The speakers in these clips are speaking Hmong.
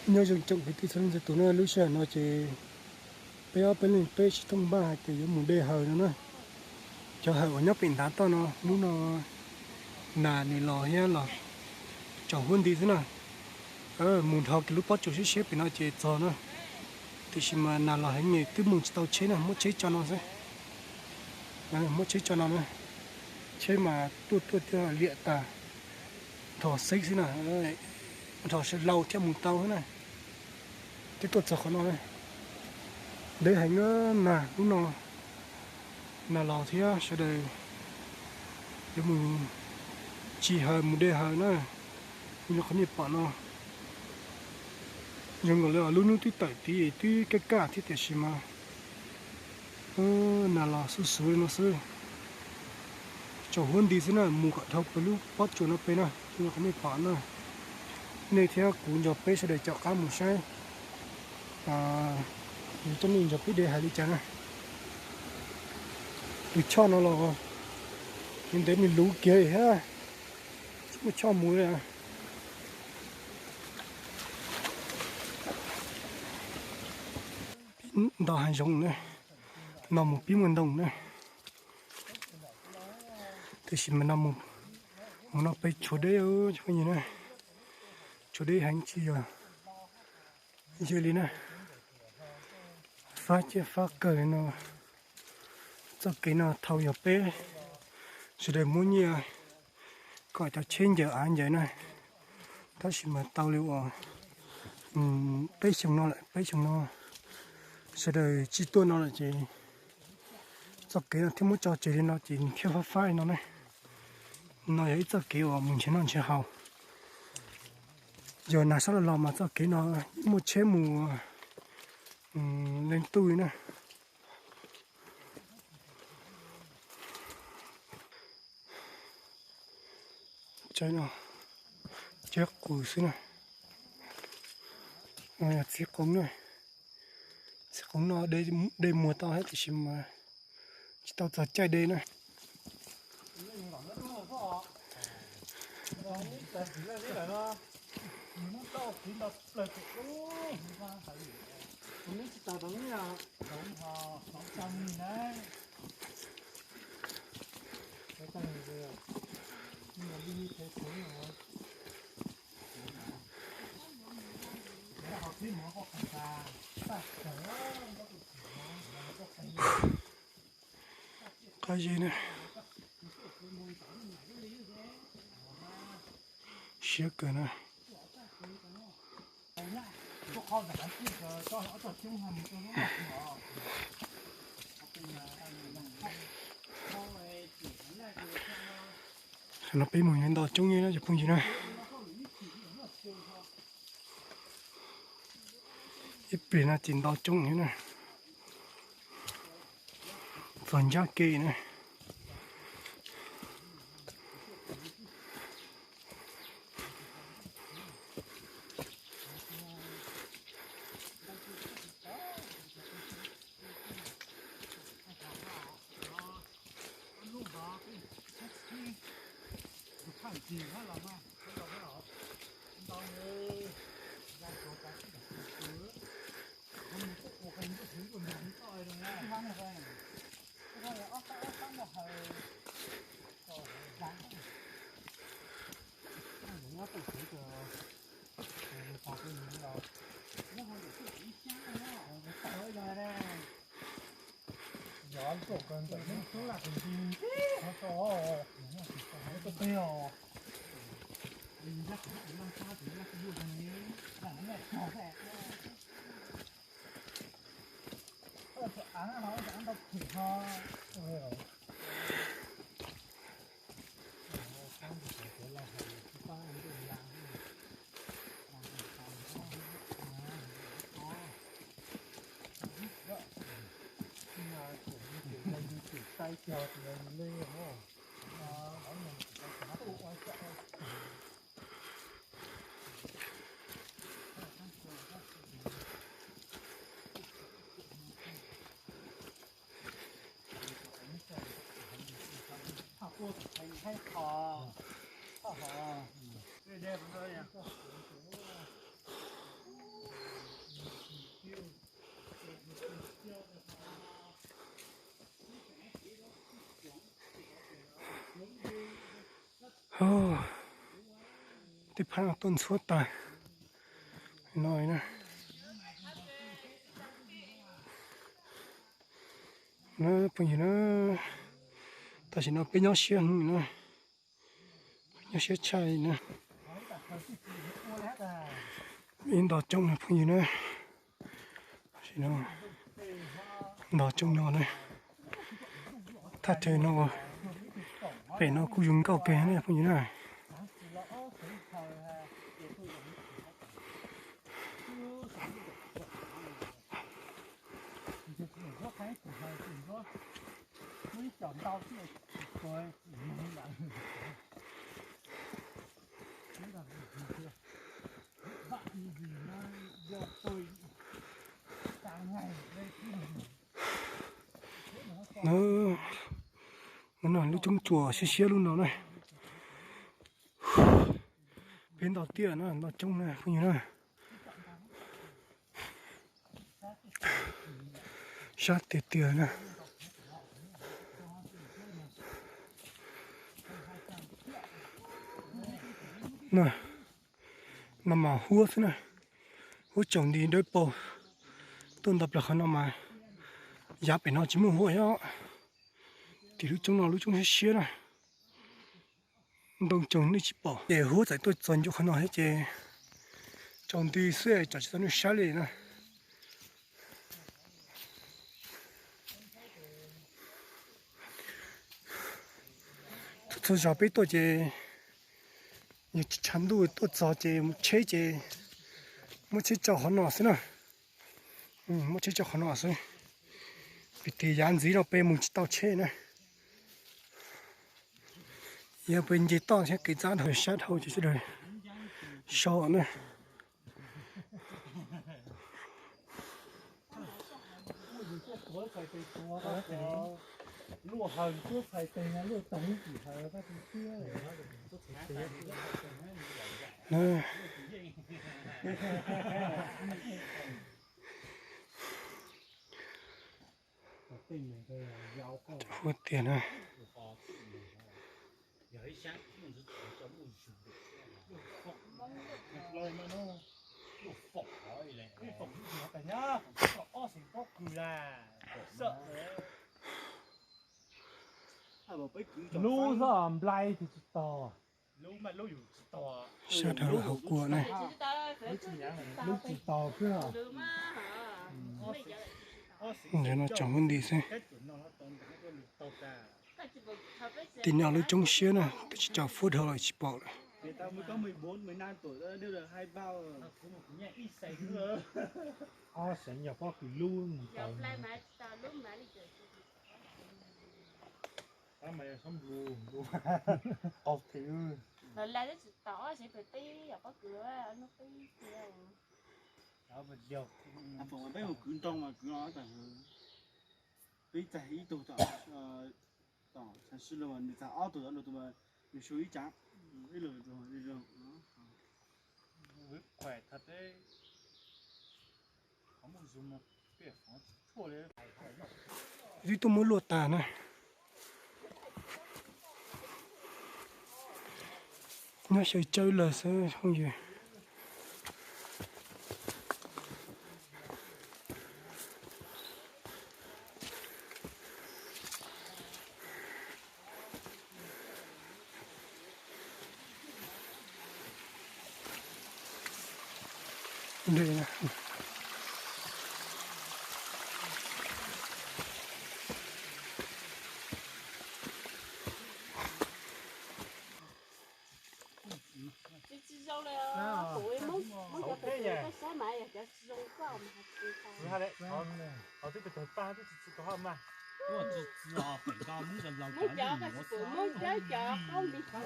Nyob zoo tsoom kwv tij txhua leej txhua tus na, lub sij hawm no ces peb ob peb leeg peb sib thooj npaj hais tias yuav mus de hawm no na. Cov hawm uas nyob pem ntav toj no hnub no nas nws los thiab los tsaus huab nti xwb na. Mus dhau kiag lub pob tsuas siab siab pem no ces txog na. Tiam sis mas nas los heev nws twb mus tsis tau tsheb na, muab tsheb tso no xwb. Muab tsheb tso no na, tsheb mas tuaj tuaj thiaj liam tas, nrho xeeb xwb na, nrho sawv laus thiaj mus tau xwb na. Twb tuaj txog qhov no na, deb heev na, hnub no nas los thiab sawv daws yuav mus tsis hawm mus de hawm na. Kuv nyuam qhuav nej pom no, zoo nkaus li lub hnub twb tawm tid twb kaj kaj thiab tiam sis mas nas los xuj xuv li no xwb. Tsaus huab nti xwb na, mus kom dhau pem lub pob tsuas no pem na, kuv nyuam qhuav nej pom na. Nej thiab kuv nco peb sawv daws caum qab mus saib, yus coj nej nco peb de hais li cas na. Tus choj no los ntev nws luv kiag thiab, tsis muaj choj mus li. Nto hav zoov na, no mus pib muaj ntoo na. Tiam sis mas no mus, mus no peb tshuav deb, tshuav deb heev tsis yog yog li na. Fab ciaj fab kawg li no. Txoj kev no thaum yog peb sawv daws muab nyiaj kom cov tsheb ncaws av ncaws na, tab sis mas tau li uas peb xyoo no lawm, peb xyoo no sawv daws tsis tuaj no lawm ces txoj kev no thiaj muab tso tseg li no ces nws thiaj fab fab li no ne. No yog ib txoj kev uas mus nrhiav noj nrhiav haus. Yog nag sab los los mas txoj kev no muaj tsheb mus leej tuj li na. Tsaib no, tsaib qus xwb na. No yog txiv qoov na. Txiv qoov no de muag tau thiab tiam sis mas tsis tau txog caij de na. Qab zeb na. Siab kawg na. Tam no peb mus nto coob li na cov phooj ywg na. Ib pliag no ces nto coob li na. Txog ncaj kev na. Tej phab no tuaj ntxhuab tas no na. Na phooj ywg na, tam sim no peb nyob siab heev na, nyob siab tshaj li na. Ib nto coob na phooj ywg na. Tam sim no nto coob no na. Thaj chaw no, pem no kuj zoo nkauj kawg na phooj ywg na. No, no lub coob tsuas siab siab lub no na. Peb nto tiaj na, nto coob na phooj ywg na. Sab tiag tiag na. No mas huab xwb na, huab tsaus nti dawb paug. Tuaj nto plaws qhov no mas yav pem no tsis muaj huab os. Tim lub coob no lub coob siab siab na. Ntoo tsaus nej tsis pom ces huab txawm tuaj txog ncua qhov no thiab ces tsaus nti xwb tsam tsis tau nej saib li na. Txhua txhua zaus peb tuaj ces yog tshav ntuj tuaj txog ces mus tsheb ces muab tsheb tso qhov no xwb na. Muab tsheb tso qhov no xwb, vim tias yav ntxiv no peb mus tsis tau tsheb na. Yog peb nce toj thiab kev txab dhau sab dhau ces sawv daws so na. Huab tiag na. Lub xwb nplai tis tsis tog. Sab dhau hauv kua na. Lub tsis tog xwb. Ntawm no tsaus huab nti xwb. Tim no lub coob siab na, twb tsis tsaus fuab dhau los tsis pom lawm. Ob seev yog pob kws lub mus tau. Qau thib. Peb mus kwv nroo mas kwv no tas, peb txais ib tug tom, tom xav si los nws txais ob tug tom, tus mas nws su ib tsav, ib lus zoo. Twb tuaj muab luaj tas na. Nyob xyaw tsawb lawm xwb phooj ywg. Tsis zoo li, kuv muab cov pem koj saib mas yog cov tsis zoo koj mas hais tsis tau. Muab cov, muab cov qaub npis txiav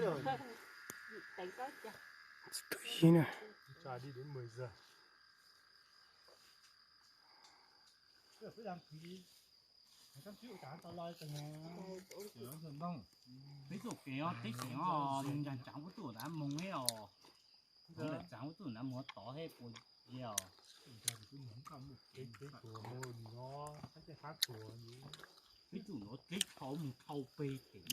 duav. Teev koj cas. Tsis tu ib na. Peb txoj kev os, peb xeem os, mus ncaag tsaav puab tuaj dav moog ib os. Txav ub tug nav muag tod he puas yog? Ib tug nuav tib khau mus khau peg them.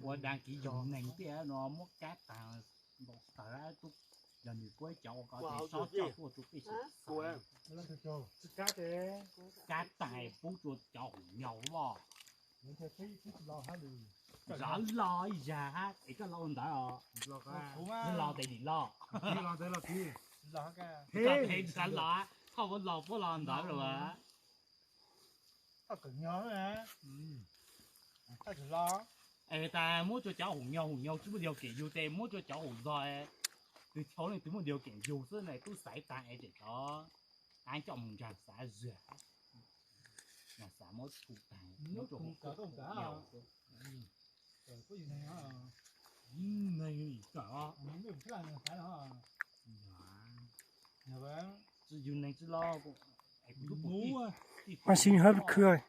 Ua dag kiv yug neeg tiag no muab kab tag npaum tawg, yog nws puab cov ua ko ces sob coj tuaj rua peb sib xaiv. Kab tag pub rua cov hum nyaug voj. Zov los ib zag hab es koj los ua ntawd os. Los tes lim los. Koj tes zov los, koj puab los puab los ntawd lawm. Es tas muab rua cov hum nyaug, hum nyaug tsi muaj diau keem yug tes muab rua cov hum zog, tws chau leej twg muaj diau keem yug xwb na, tub xaiv tag es tes tod, ab coj mus nraag xav zag, nraag xav muab tu tag, muab rua hum nyaug xwb. Tsi yug neeg tsi los, maj sib hab khwb.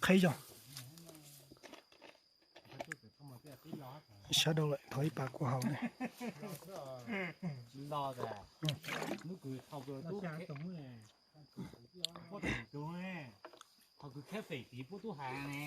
Qheb zog. Sab dau lawm, thov ib pas kuv haus ne. Thaum kws khab fem tid puab tub has ne.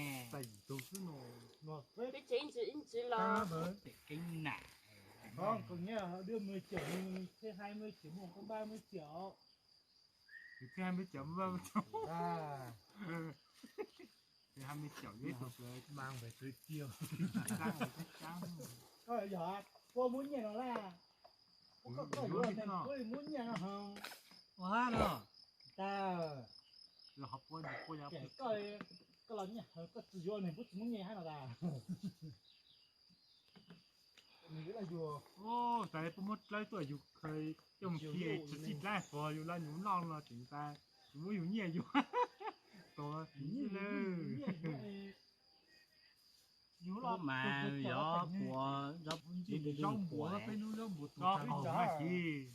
Yog puab muab nyiaj no lawm, puab muab nyiaj no hov. Ua hab no, koj, koj los nyiaj hawv koj tsi yuav neeg puab tsi muab nyiaj hab no tas. Tas puab muab dlawb tuaj yug khaws coj mus khi tsi txij dlaab fov yug laj nyuv noj los tseem tas, muab yug nyiaj yug. Tos ib lawm. Mas yog puas zaub npuas, peb lub zaub npuas tus tag hov kiv.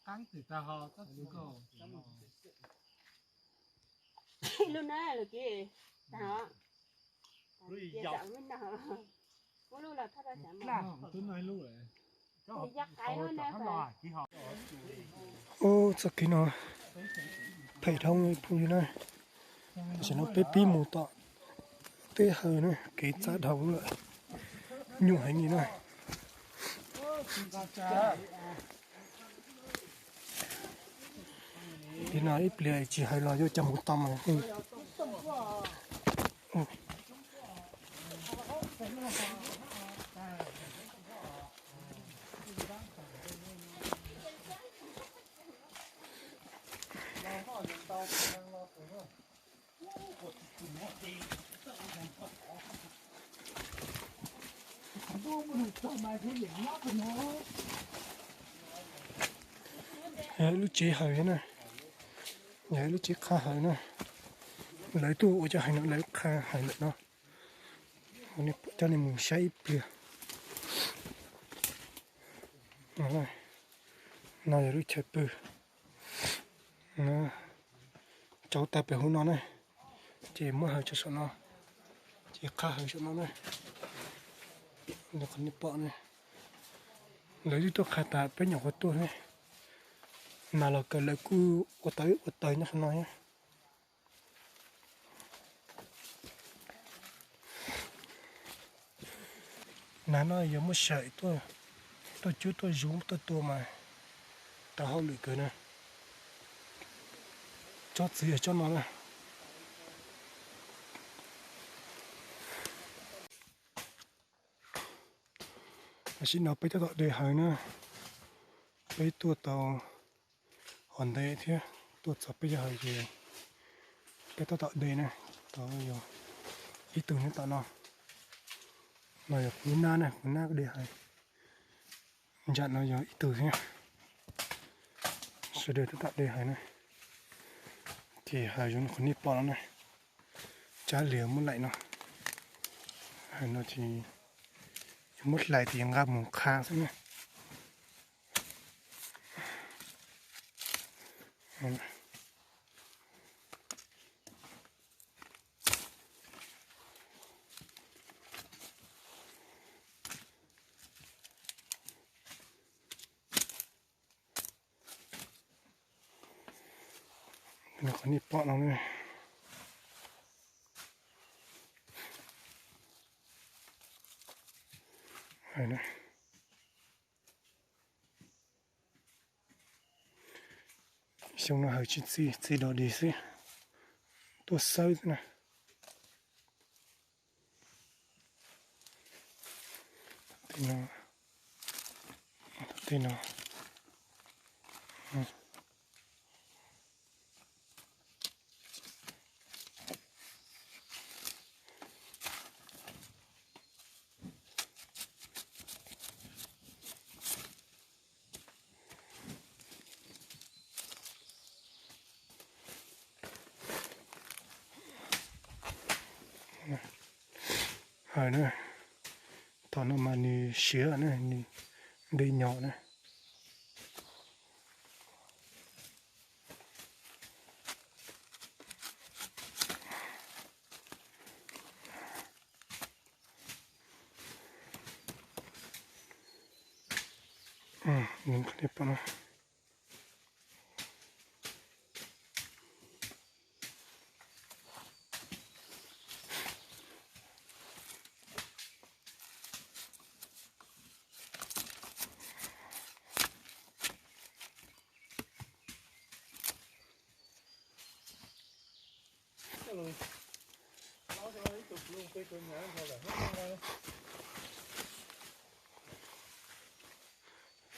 Qaab twm tag hov, lub na lug kiv tag hov. Ub, txoj kev no phem dhau phooj ywg na. Tam sim no peb pib mus tom teb hawm na, kev txav dhau lawm, nyuaj heev li na. Li no ib pliag tsis hawv los yuav coj mus tau mas. Yog ib lub tsev hawm na, yog ib lub tsev qha hawm na. Lawv tuaj ua cov hawm no lawv qha hawm lawm no. Coj nej mus saib ib pliag. No yog lub chaw pw. Tsau tag pem hauv no na, ces muab hawm tso saum no, ces qha hawm saum no na. Qhov nej pom ne, lawv twb tuaj qha tas peb nyuam qhuav tuaj ne. Mas los kawg lawv kuj ua tau ib ua taws nyob qhov no thiab. Nag no yog muab sawm tuaj, tuaj cuab tuaj zuv tuaj tua mas tau hauj lwm kawg na. Tsob txwv yog tsob no na. Tam sim no peb tab tom de hawm na, peb tuaj tau hov ntev thiab tuaj txog peb cov hawm ces peb tab tom de na, tau yog ib tug nyob tom no, no yog kuv nab na, kuv nab de hawm. Ntsam no yog ib tug thiab. Sawv daws tab tom de hawm na. Ces hawm zoo li qhov nej pom no na, tsab li muab laim no. Hawm no ces yus muab hlais ces yus nqa mus qha xwb na. Qhov nej pom no na. Xyoo no hawm tsis txi, txi dog dig xwb, tuaj xawb xwb na. Tej no, tej no. Hawm na, thaum no mas nws siav na, nws de nyom na.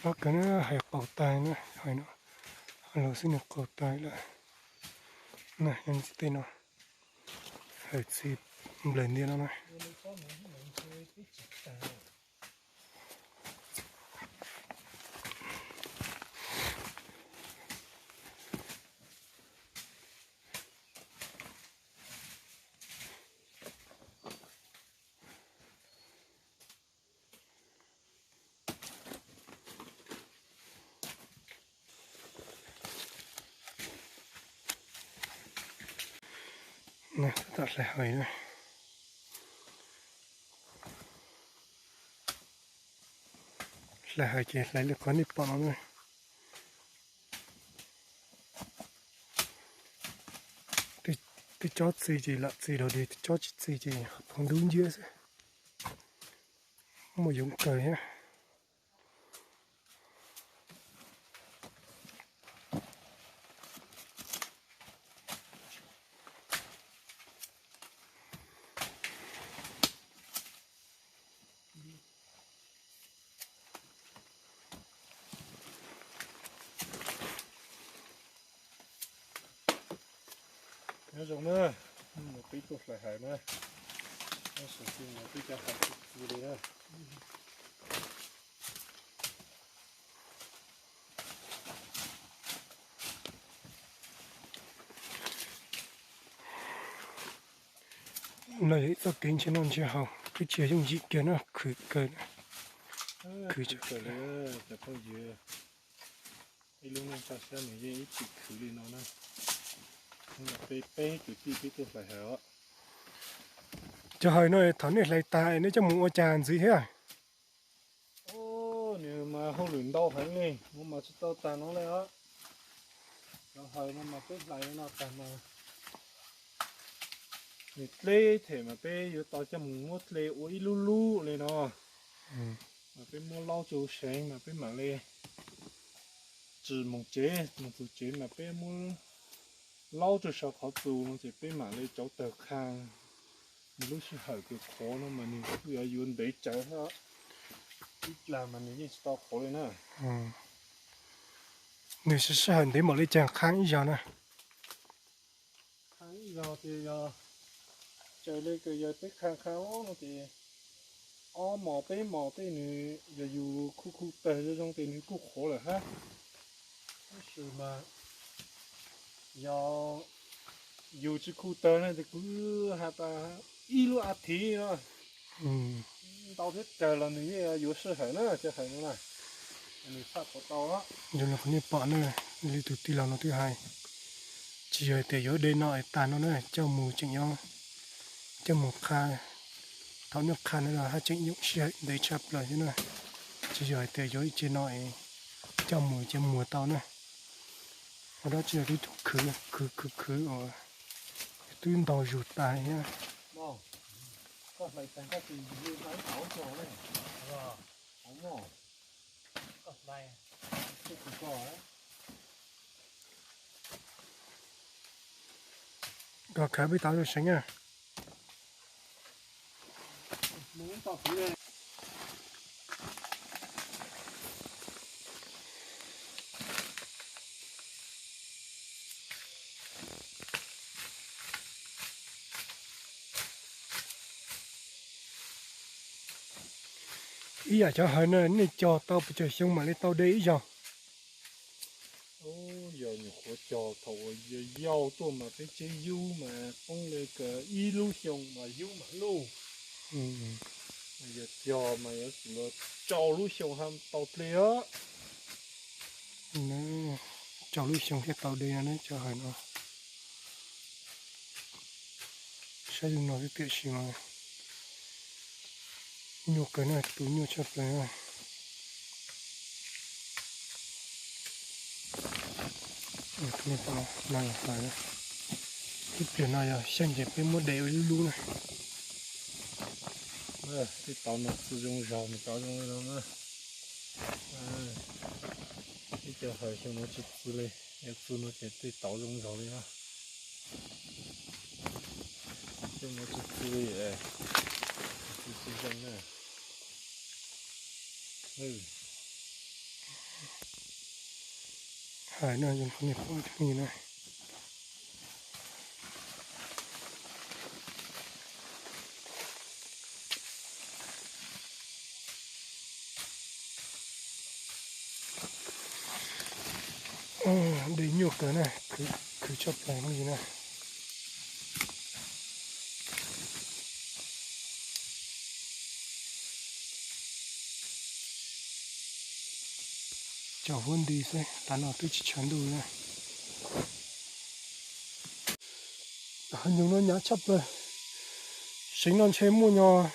Fab kawg na, hais qaug tas na, hais no, hais lus xwb nws qaug tas lawm. Na, yog txij tej no, hais txij nplawg ntiaj no na. Tab tom hlais hawm na. Hlais hawm ces hlais li qhov nej pom no na. Tej tsob txi ces lam txi dog dig, tej tsob tsis txi ces phoov dub nciab xwb. Muaj yoov kawg thiab. Nyob zoo na, peb tuaj hlais hawm na, sawv daws peb cov hawm txi txi li na. No yog ib txoj kev ntshe noj ntshe haus, twb tsis yog yooj yim kiag na, khwv kawg. Khwv kawg li cov phooj ywg. Ib lub neej toj siab nws yeej ib txwm khwv li no na. Peb peb kwv tij peb tuaj hlais hawm os. Cov hawm no thaum nej hlais tas nej coj mus ua cas ntxiv thiab? Nws mas hauj lwm ntau heev li, muab mas tsis tau tag no li os. Cov hawm no mas peb hlais no tag mas nws dleb them mas peb yuav tau coj mus muab dle ua ib lub lub li no. Mas peb muab laub rau seev mas peb mam li tsis moog tsev, moog txug tsev mas peb muab laub rau saum qhov txus no ces peb mam li rauv taws qha. Nws lub sij hawm kws qhuav no mas nws kuj yuav yuav ntev tsawv thiab. Ib plag mas nws yeej tsis tau qhuav li na. Nws sij hawm ntev npaum li cas qha ib zaug na? Qha ib zaug ces yog raws li kws yog peb qha qha no ces ob mos peb mos tej nws yog yus khu khu tawg zoo zoo ces nws kuj qhuav lawm hab. Tab sis mas yog yus tsis khu tawg ne ces kuv has tas ib lub a thiv no ntau thiab raws los nws yeej yuav sij hawm na, sij hawm no na, nws txhaj tau tau. Zoo li qhov nej pom na, li tus tij laug no twb hais, tsis yog hais tias yuav de no es tag no na, coj mus tseem yuav, coj mus qha, thaum nej qha no los haj tseem yoom sij hawm ntev tshaj plaws thiab na. Tsis yog hais tias yuav ib ce no es coj mus ces muag tau na. Ua dab tsi los twb khwv khwv khwv khwv uas twb ntau zus tas thiab. Koj khav peb tau zoo seev na. Ib yam cov hawm no nej cog tau pes tsawg xyoo mam li tau de ib zaug? Yog nyuam qhuav cog thaum uas yau yau tuaj mas peb tseb yub mas poob li kaum ib lub xyoo mas yub mam luj. Yog cog mas yuav tsum rau lub xyoo haj tau dle os. Rau lub xyoo thiaj tau de no ne cov hawm no. Saib zoo no xwb tiam sis mas nyuaj kawg na, tu nyuaj tshaj plaws na. Tus no yog hawm, ib pliag no yog xyaj ces peb muab de ua lub lub na. Tej tauv no txi zoo zog mus cov zoo li no na. Ib co hawm xyoo no tsis txi li, yog txi no ces tej tauv zoo zog li na. Xyoo no tsis txi li, txi tsis zoo na. Hais no zoo qhov niag pom cov phooj ywg na. De nyuaj kawg na, khwv tshaj plaws phooj ywg na. Cov huab nti xwb, tav no twb tsis tshav ntuj na. Hav nyoog no hnyav tshaj plaws. Seev no ntshe muaj nyog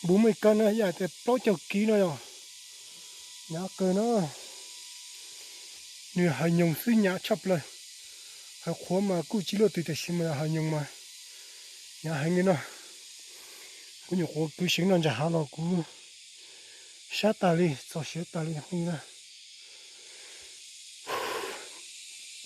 npu mej kab na, yam tias plaub caug kib no yog. Hnyav kawg na. Nws hav nyoog xwb hnyav tshaj plaws. Hav qhuav mas kuj tsis luaj twg tiam sis mas hav nyoog mas hnyav heev li no. Kuv nyuam qhuav kwv seev no ntsa hav los kuv sab tas li, txog siav tas li phooj ywg na.